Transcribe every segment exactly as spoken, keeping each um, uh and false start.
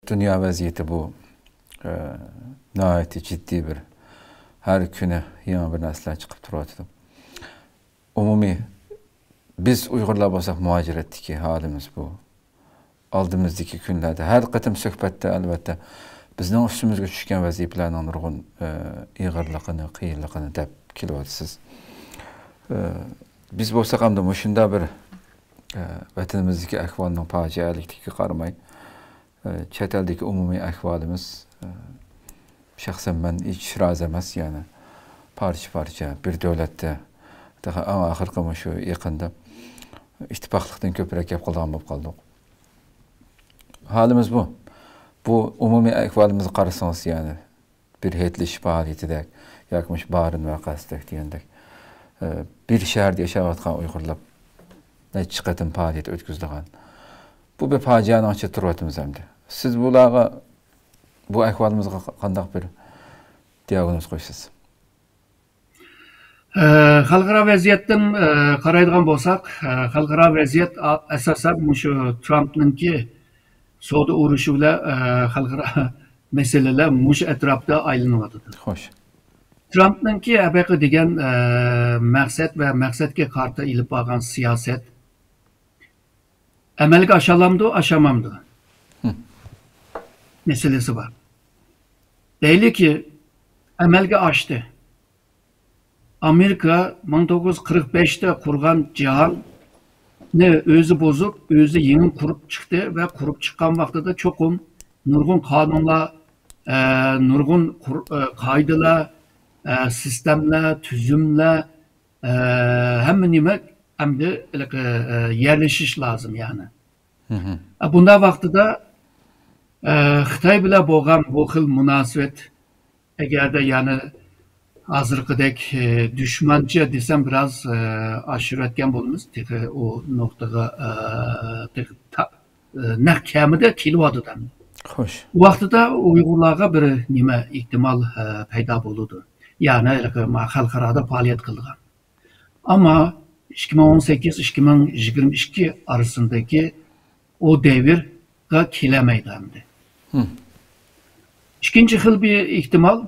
دۇنيا ۋەزىيىتى بۇ، ئە، ناھايىتى جىددىي بىر، ھەر كۈنى يېڭى بىر نەرسىلەر چىقىپ تۇرۇۋاتىدۇ. ئومۇمىي، بىز ئۇيغۇرلار بولساق مۇھاجىرەتتىكى ھالىمىز بۇ. ئالدىمىزدىكى كۈنلەردە ھەر قېتىم سۆھبەتتە، ئەلۋەتتە، بىزنىڭ ئۈستىمىزگە چۈشكەن ۋەزىپىلەرنىڭ نۇرغۇن، ئە، ئېغىرلىقىنى، قىيىنلىقىنى دەپ كېلىۋاتىسىز. ئە، بىز بولساق ئەمدى مۇشۇنداق بىر، ئە، ۋەتىنىمىزدىكى ئەھۋالنىڭ پاجىئەلىكلىكىگە قارىماي، ئە، چەت ئەلدىكى ئومۇمىي ئەھۋالىمىز، ئە، شەخسەن مەن ھېچ رازى ئەمەس، يەنى پارچە-پارچە، بىر دۆلەتتە، تېخى ئەڭ ئاخىرقى مۇشۇ يېقىندا ئىتتىپاقلىقتىن كۆپرەك گەپ قىلىدىغان بولۇپ قالدۇق. ھالىمىز بۇ. بۇ ئومۇمىي ئەھۋالىمىزغا قارىسىڭىز، يەنى بىر ھېيتلىشىش پائالىيىتىدەك ياكى مۇشۇ بارىن ۋەقەسىدەك دېگەندەك، ئە، بىر شەھەردە ياشاۋاتقان ئۇيغۇرلار نەچچە قېتىم پائالىيەت ئۆتكۈزىدىغان. بۇ بىر پاجىئەنىڭ ئىچىدە تۇرۇۋاتىمىز ئەمدى. سىز بۇلارغا، بۇ ئەھۋالىمىزغا قانداق بىر دىئاگنوز قويىسىز؟ ئە، خەلقئارا ۋەزىيەتتىن، ئە، قارايدىغان بولساق، ئە، خەلقئارا ۋەزىيەت، ئا-، ئاساسەن مۇشۇ ترامپنىڭكى سودا ئۇرۇشى بىلەن، ئە، خەلقئارا مەسىلىلەر مۇشۇ ئەتراپتا ئايلىنىۋاتىدۇ. خوش. ترامپنىڭكى ھەقىقىي دېگەن، ئە، مەقسەت ۋە مەقسەتكە قارىتا ئېلىپ بارغان سىياسەت ئەمەلگە ئاشالامدۇ، ئاشامامدۇ؟ ھە. مەسىلىسى بار. دەيلىكى، ئەمەلگە ئاشتى. ئامېرىكا مىڭ توققۇز يۈز قىرىق بەشتە قۇرغان جاھاننى ئۆزى بۇزۇپ، ئۆزى يېڭى قۇرۇپ چىقتى ۋە قۇرۇپ چىققان ۋاقتىدا چوقۇم نۇرغۇن قانۇنلار، ئە، نۇرغۇن قۇر-، ئە، قائىدىلەر، ئە، سىستېمىلەر، تۈزۈملەر، ئە، ھەممە نېمە ئەمدى ھېلىقى، ئە، يەرلىشىش لازىم، يەنى. ھە، بۇنداق ۋاقتىدا، ئە، خىتاي بىلەن بولغان بۇ خىل مۇناسىۋەت، ئەگەردە يەنى ھازىرقىدەك، ئە، دۈشمەنچە دېسەم، بىراز، ئە، ئاشۇرۇۋەتكەن بولىمىز. تېخى ئۇ نۇقتىغا، ئە، تېخى تا-، ئە، نەق كەمىدە كېلىۋاتىدۇ ئەمدى. خوش. بۇ ۋاقتىدا ئۇيغۇرلارغا بىر نېمە ئېھتىمال، ئە، پەيدا بولىدۇ. يەنى ھېلىقى ما-، خەلقئارادا پائالىيەت قىلىدىغان. ئەمما ئىككى مىڭ ئون سەككىز، ئىككى مىڭ يىگىرمە ئىككى ئارىسىندىكى ئۇ دەۋرگە كېلەلمەيدۇ ئەمدى. ھە. ئىككىنچى خىل بىر ئېھتىمال،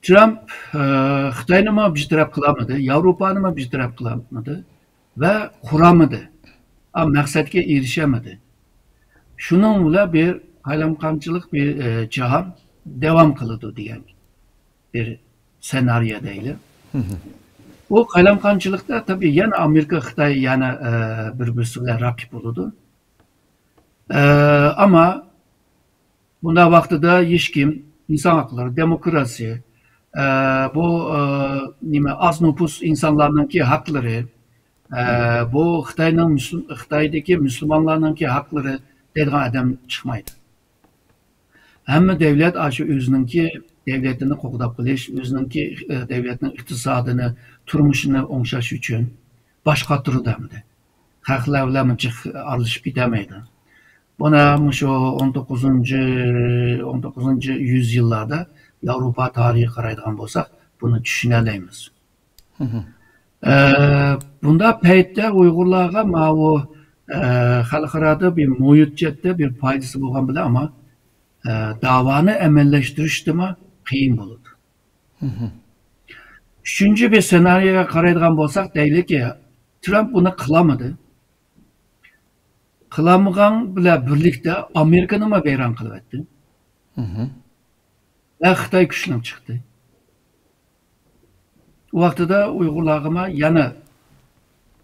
ترامپ، ئە، خىتاينىمۇ بىر تەرەپ قىلالمىدى، ياۋروپانىمۇ بىر تەرەپ قىلالمىدى ۋە قۇرالمىدى. ئا، مەقسەتكە ئېرىشەلمىدى. شۇنىڭ بىلەن بىر قايلامقانچىلىق بىر، ئە، جاھان داۋام قىلىدۇ دېگەن بىر سېنارىيە دەيلى. ھە. بۇ قايلامقانچىلىقتا تەبىئىي يەنە ئامېرىكا، خىتاي يەنە، ئە، بىر-بىرسى بىلەن رەقىب بولىدۇ. ئە، ئەمما بۇنداق ۋاقتىدا ھېچكىم ئىنسان ھەقلىرى، دېموكراتىيە، ئە، بۇ، ئە، نېمە، ئاز نوپۇس ئىنسانلارنىڭكى ھەقلىرى، ئە، بۇ خىتاينىڭ مۇسۇل-، خىتايدىكى مۇسۇلمانلارنىڭكى ھەقلىرى دەيدىغان ئادەم چىقمايدۇ. ھەممە دەۋلەت ئاشۇ ئۆزىنىڭكى دەۋلىتىنى قوغداپ قېلىش، ئۆزىنىڭكى، ئە، دەۋلەتنىڭ ئىقتىسادىنى، تۇرمۇشىنى ئوڭشاش ئۈچۈن باش قاتۇرىدۇ ئەمدى. خەقلەر بىلەن مۇنچە ئارىلىشىپ كېتەلمەيدۇ. بۇنى مۇشۇ ئون توققۇزىنچى، ئون توققۇزىنچى يۈز يىللاردا ياۋروپا تارىخىغا قارايدىغان بولساق، بۇنى چۈشىنەلەيمىز. ھە. ئە، بۇنداق پەيتتە ئۇيغۇرلارغا ماۋۇ، ئە، خەلقئارادا بىر مۇھىت جەھەتتە بىر پايدىسى بولغان بىلەن، ئەمما، ئە، داۋانى ئەمەلىيلەشتۈرۈشتىمۇ قىيىن بولىدۇ. ھە. ئۈچىنچى بىر سېنارىيەگە قارايدىغان بولساق، دەيلىكى، ترامپ بۇنى قىلالمىدى. قىلالمىغان بىلەن بىرلىكتە ئامېرىكىنىمۇ ۋەيران قىلىۋەتتى. ھە. ۋە خىتاي كۈچلۈك چىقتى. ئۇ ۋاقتىدا ئۇيغۇرلارغىمۇ يەنە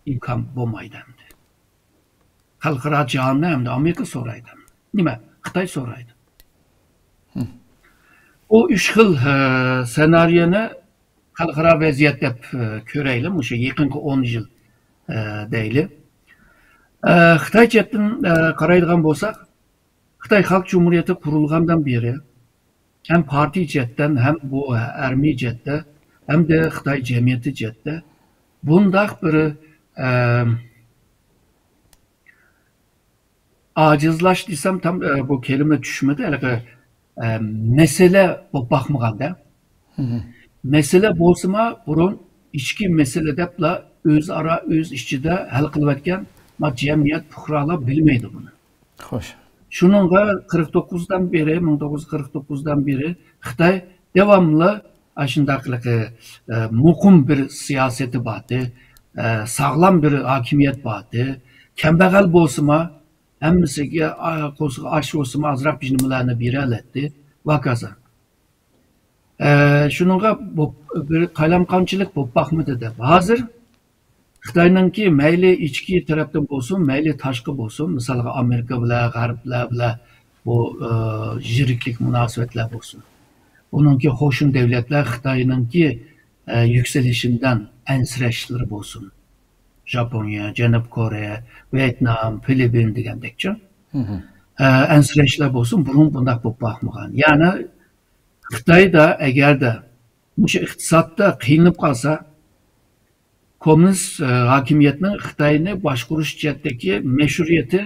ئىمكان بولمايدۇ ئەمدى. خەلقئارا جاھاننى ئەمدى ئامېرىكا سورايدۇ. نېمە؟ خىتاي سورايدۇ. ھە. بۇ ئۈچ خىل، ئە، سېنارىيەنى خەلقئارا ۋەزىيەت دەپ، ئە، كۆرەيلى، مۇشۇ يېقىنقى ئون يىل، ئە، دەيلى. ئە، خىتاي جەھەتتىن، ئە، قارايدىغان بولساق، خىتاي خەلق جۇمھۇرىيىتى قۇرۇلغاندىن بېرى ھەم پارتىيە جەھەتتىن، ھەم بۇ ھەربىي جەھەتتە، ھەمدە خىتاي جەمئىيىتى جەھەتتە بۇنداق بىر، ئە، ئاجىزلاش دېسەم، تام، ئە، بۇ كەلىمە چۈشمىدى. ھېلىقى، ئە، مەسىلە بولۇپ باقمىغاندا. ھە. مەسىلە بولسىمۇ، بۇرۇن ئىچكى مەسىلە دەپلا ئۆزئارا ئۆز ئىچىدە ھەل قىلىۋەتكەن، ما، جەمئىيەت، پۇقرالار بىلمەيدۇ بۇنى. خوش. شۇنىڭغا قىرىق توققۇزدىن بېرى، مىڭ توققۇز يۈز قىرىق توققۇزدىن بېرى خىتاي داۋاملىق ئاشۇنداقلىقى، ئە، مۇقىم بىر سىياسىتى بارتى، ئە، ساغلام بىر ھاكىمىيەت بارتى. كەمبەغەل بولسىمۇ، ھەممىسىگە، ئا، قورسىقى ئاچ بولسىمۇ، ئازراق بىر نېمىلەرنى بېرەلەتتى. ۋاكازا. ئە، شۇنىڭغا بۇ بىر قايلامقانچىلىق بولۇپ باقمىدى دەپ. ھازىر خىتاينىڭكى مەيلى ئىچكى تەرەپتىن بولسۇن، مەيلى تاشقى بولسۇن، مىسالغا ئامېرىكا بىلەن، غەربلەر بىلەن بۇ، ئە، يىرىكلىك مۇناسىۋەتلەر بولسۇن. ئۇنىڭكى قوشنا دۆلەتلەر خىتاينىڭكى، ئە، يۈكسىلىشىدىن ئەنسىرەشلىرى بولسۇن. ژاپونىيە، جەنۇب كورېيە، ۋيېتنام، فىلىپپىن دېگەندەكچۇ. ئە، ئەنسىرەشلەر بولسۇن، بۇرۇن بۇنداق بولۇپ باقمىغان. يەنى خىتايدا ئەگەردە مۇشۇ ئىقتىسادتا قىينىلىپ قالسا، كوممۇنىست، ئە، ھاكىمىيەتنىڭ خىتاينى باشقۇرۇش جەھەتتىكى مەشرۇئىيىتى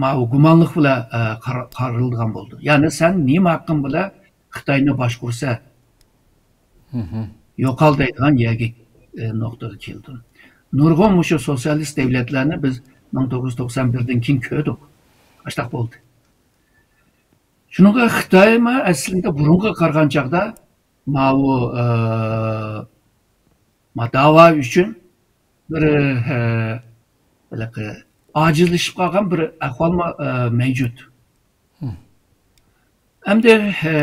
ماۋۇ گۇمانلىق بىلەن، ئە، قار-، قارىلىدىغان بولىدۇ. يەنى سەن نېمە ھەققىڭ بىلەن خىتاينى باشقۇرسا، يوقال دەيدىغان يەرگە، ئە، نۇقتىغا كېلىدۇ. نۇرغۇن مۇشۇ سوتسىيالىست دۆلەتلەرنى بىز مىڭ توققۇز يۈز توقسان بىردىن كېيىن كۆردۇق. ئاشتاق بولدى. شۇنىڭغا خىتايمۇ ئەسلىدە بۇرۇنغا قارىغان چاغدا ماۋۇ، ئە، ما داۋا ئۈچۈن بىر، ئە، ھېلىقى ئاجىزلىشىپ قالغان بىر ئەھۋالمۇ، ئە، مەۋجۇت. ئەمدى، ئە،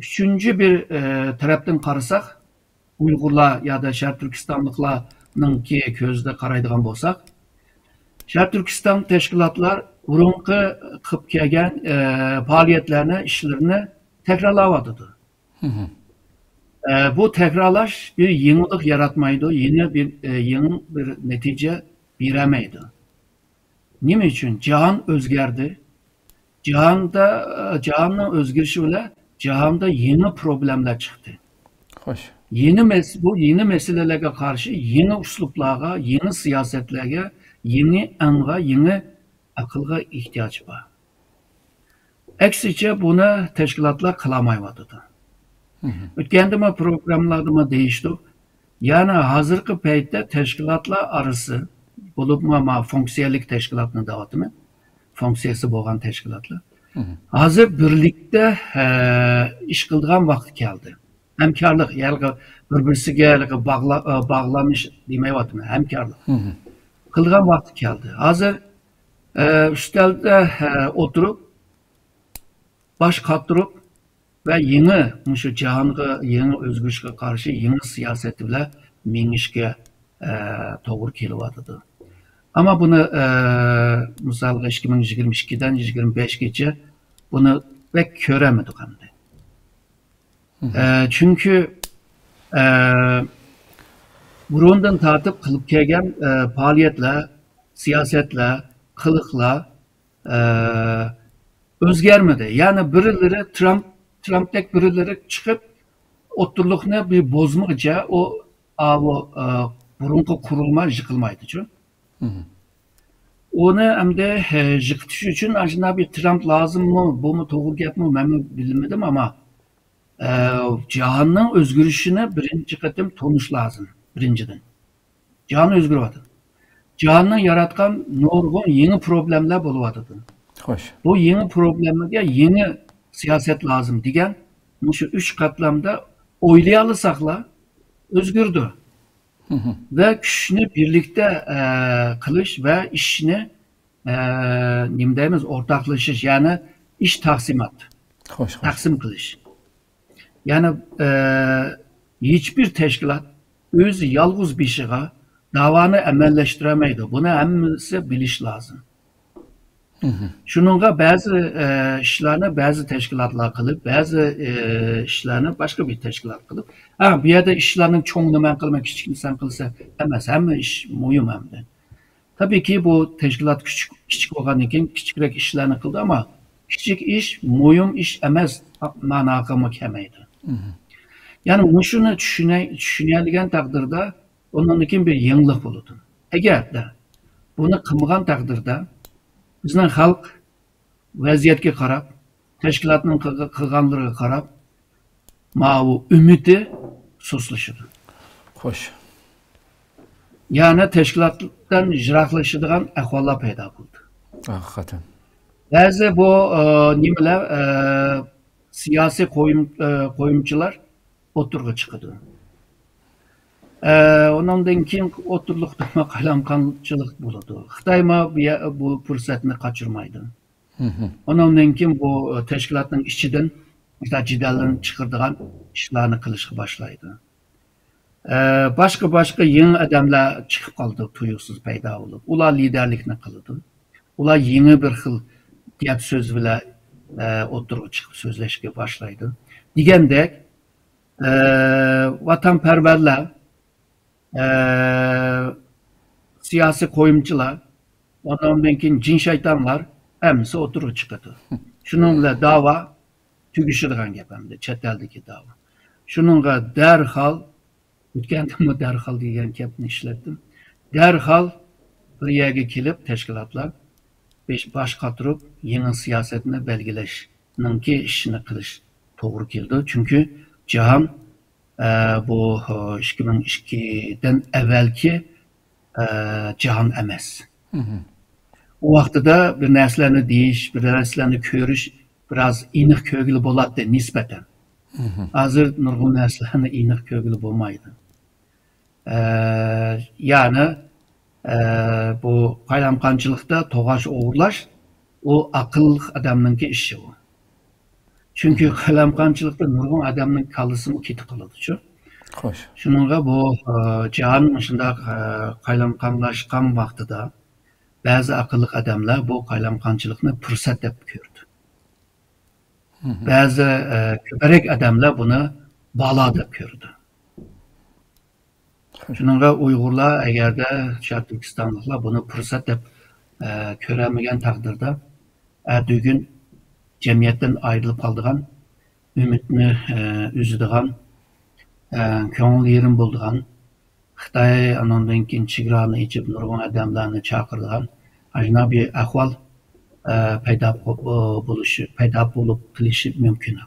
ئۈچىنچى بىر، ئە، تەرەپتىن قارىساق، ئۇيغۇرلار يادا شەرقىي تۈركىستانلىقلارنىڭكى كۆزىدە قارايدىغان بولساق، شەرقىي تۈركىستان تەشكىلاتلار بۇرۇنقى قىلىپ كەلگەن، ئە، پائالىيەتلەرنى، ئىشلىرىنى تەكرارلاۋاتىدۇ. ئە، بۇ تەكرارلاش بىر يېڭىلىق ياراتمايدۇ، يېڭى بىر، ئە، يېڭى بىر نەتىجە بېرەلمەيدۇ. نېمە ئۈچۈن؟ جاھان ئۆزگەردى. جاھاندا، جاھاننىڭ ئۆزگىرىشى بىلەن جاھاندا يېڭى پروبلېمىلار چىقتى. خوش. يېڭى مەس-، بۇ يېڭى مەسىلىلەرگە قارشى يېڭى ئۇسلۇبلارغا، يېڭى سىياسەتلەرگە، يېڭى ئاڭغا، يېڭى ئەقىلگە ئېھتىياج بار. ئەكسىچە، بۇنى تەشكىلاتلار قىلالمايۋاتىدۇ. ئۆتكەندىمۇ پروگراممىلاردىمۇ دېيىشتۇق. يەنى ھازىرقى پەيتتە تەشكىلاتلار ئارىسى، بولۇپمۇ ما فۇنكسىيەلىك تەشكىلاتنى دەۋاتىمەن. فۇنكسىيەسى بولغان تەشكىلاتلار. ھازىر بىرلىكتە، ئە، ئىش قىلىدىغان ۋاقتى كەلدى. ھەمكارلىق، يەنى بىر-بىرسىگە ھېلىقى باغلا-، ئە، باغلىنىش دېمەيۋاتىمەن، ھەمكارلىق. قىلىدىغان ۋاقتى كەلدى. ھازىر، ئە، ئۈستەلدە، ئە، ئولتۇرۇپ، باش قاتۇرۇپ، ۋە يېڭى، مۇشۇ جاھانغا يېڭى ئۆزگىرىشكە قارشى يېڭى سىياسەت بىلەن مېڭىشكە، ئە، توغرا كېلىۋاتىدۇ. ئەمما بۇنى، ئە، مىسالغا، ئىككى مىڭ يىگىرمە ئىككىدىن يىگىرمە بەشكىچە بۇنى بەك كۆرەلمىدۇق ئەمدى. ئە، چۈنكى، ئە، بۇرۇندىن تارتىپ قىلىپ كەلگەن، ئە، پائالىيەتلەر، سىياسەتلەر، قىلىقلار، ئە، ئۆزگەرمىدى. يەنى بىرلىرى ترامپ، ترامپتەك بىرلىرى چىقىپ، ئوتتۇرىلىقنى بىر بۇزمىغىچە ئۇ، ئاۋۇ، ئە، بۇرۇنقى قۇرۇلما يىقىلمايدىچۇ. ئۇنى ئەمدى، ئە، يىقىتىش ئۈچۈن ئاشۇنداق بىر ترامپ لازىممۇ، بۇمۇ توغرا گەپمۇ، مەنمۇ بىلمىدىم، ئەمما، ئە، جاھاننىڭ ئۆزگىرىشىنى بىرىنچى قېتىم تونۇش لازىم، بىرىنچىدىن. جاھان ئۆزگىرىۋاتىدۇ. جاھاننىڭ ياراتقان نۇرغۇن يېڭى پروبلېمىلار بولۇۋاتىدۇ. خوش. بۇ يېڭى پروبلېمىگە يېڭى سىياسەت لازىم دېگەن مۇشۇ ئۈچ قاتلامدا ئويلىيالىساقلا ئۆزگىرىدۇ. ۋە كۈچنى بىرلىكتە، ئە، قىلىش ۋە ئىشنى، ئە، نېمە دەيمىز، ئورتاقلىشىش، يەنى ئىش تەقسىمات. خوش، خوش. تەقسىم قىلىش. يەنى، ئە، ھېچبىر تەشكىلات ئۆزى يالغۇز بېشىغا داۋانى ئەمەلىيلەشتۈرەلمەيدۇ. بۇنى ھەممىسى بىلىش لازىم. شۇنىڭغا بەزى، ئە، ئىشلارنى بەزى تەشكىلاتلار قىلىپ، بەزى، ئە، ئىشلارنى باشقا بىر تەشكىلات قىلىپ، ھە، بۇ يەردە ئىشلارنىڭ چوڭىنى مەن قىلىمەن، كىچىكىنى سەن قىلسا ئەمەس، ھەممە ئىش مۇھىم ئەمدى. تەبىئىيكى، بۇ تەشكىلات كىچىك، كىچىك بولغاندىن كېيىن كىچىكرەك ئىشلارنى قىلىدۇ، ئەمما كىچىك ئىش مۇھىم ئىش ئەمەس ماناغىمۇ كەلمەيدۇ. يەنى مۇشۇنى چۈشىنەي-، چۈشىنەلىگەن تەقدىردە، ئۇنىڭدىن كېيىن بىر يېڭىلىق بولىدۇ. ئەگەردە بۇنى قىلمىغان تەقدىردە، بىزنىڭ خەلق ۋەزىيەتكە قاراپ، تەشكىلاتنىڭ قىلغ-، قىلغانلىرىغا قاراپ، ماۋۇ ئۈمىدى سۇسلىشىدۇ. خوش. يەنى تەشكىلاتتىن يىراقلىشىدىغان ئەھۋاللار پەيدا بولدى. ھەقىقەتەن. بەزى بۇ، ئە، نېمىلەر، ئە، سىياسىي قويۇم-، ئە، قويۇمچىلار ئوتتۇرىغا چىقىدۇ. ئە، ئۇنىڭدىن كېيىن ئوتتۇرىلىقتا قايلامقانچىلىق بولىدۇ. خىتايمۇ بۇ يە-، بۇ پۇرسەتنى قاچۇرمايدۇ. مھم. ئۇنىڭدىن كېيىن بۇ، ئە، تەشكىلاتنىڭ ئىچىدىن مۇشۇنداق جېدەللەرنى چىقىرىدىغان ئىشلارنى قىلىشقا باشلايدۇ. ئە، باشقا-باشقا يېڭى ئادەملەر چىقىپ قالىدۇ، تۇيۇقسىز پەيدا بولۇپ. ئۇلار لىدەرلىكنى قىلىدۇ. ئۇلار يېڭى بىر خىل گەپ سۆز بىلەن، ئە، ئوتتۇرىغا چىقىپ سۆزلەشكە باشلايدۇ. دېگەندەك، ئە، ۋاتانپەرۋەرلەر، ئە، سىياسىي قويۇمچىلار، ئاندىن كېيىن جىن شەيتانلار ھەممىسى ئوتتۇرىغا چىقىدۇ. شۇنىڭ بىلەن داۋا تۈگىشىدىغان گەپ ئەمدى، چەت ئەلدىكى داۋا. شۇنىڭغا دەرھال، ئۆتكەندىمۇ دەرھال دېگەن گەپنى ئىشلەتتىم. دەرھال بىر يەرگە كېلىپ تەشكىلاتلار بېش-، باش قاتۇرۇپ يېڭى سىياسەتنى بەلگىلەشنىڭكى ئىشىنى قىلىش توغرا كېلىدۇ. چۈنكى جاھان، ئە، بۇ، ئىككى مىڭ ئىككىدىن ئەۋۋەلكى، ئە، جاھان ئەمەس. مھم. ئۇ ۋاقتىدا بىر نەرسىلەرنى دېيىش، بىر نەرسىلەرنى كۆرۈش بىراز ئېنىق كۆرگىلى بولاتتى نىسبەتەن. مھم. ھازىر نۇرغۇن نەرسىلەرنى ئېنىق كۆرگىلى بولمايدۇ. ئە، يەنى، ئە، بۇ قايلامقانچىلىقتا توغاچ ئوغرىلاش، ئۇ ئاقىللىق ئادەمنىڭكى ئىشى ئۇ. چۈنكى مھم. قايلامقانچىلىقتا نۇرغۇن ئادەمنىڭ كاللىسىمۇ كېتىپ قالىدۇچۇ. خوش. شۇنىڭغا بۇ، ئە، جاھان مۇشۇنداق، ئە، قايلامقانلاشقان ۋاقتىدا بەزى ئاقىللىق ئادەملەر بۇ قايلامقانچىلىقنى پۇرسەت دەپ كۆردى. مھم. بەزى، ئە، كۆپرەك ئادەملەر بۇنى بالا دەپ كۆردى. شۇنىڭغا ئۇيغۇرلار ئەگەردە شەرقىي تۈركىستانلىقلار بۇنى پۇرسەت دەپ، ئە، كۆرەلمىگەن تەقدىردە، ئەتىگۈن جەمئىيەتتىن ئايرىلىپ قالىدىغان، ئۈمىدنى، ئە، ئۈزىدىغان، ئە، كۆڭۈل يېرىم بولىدىغان، خىتاي ئانىڭدىن كېيىن چېگرانى ئېچىپ نۇرغۇن ئادەملەرنى چاقىرىدىغان ئاشۇنداق بىر ئەھۋال، ئە، پەيدا بولۇشى، پەيدا بولۇپ قېلىشى مۇمكىن.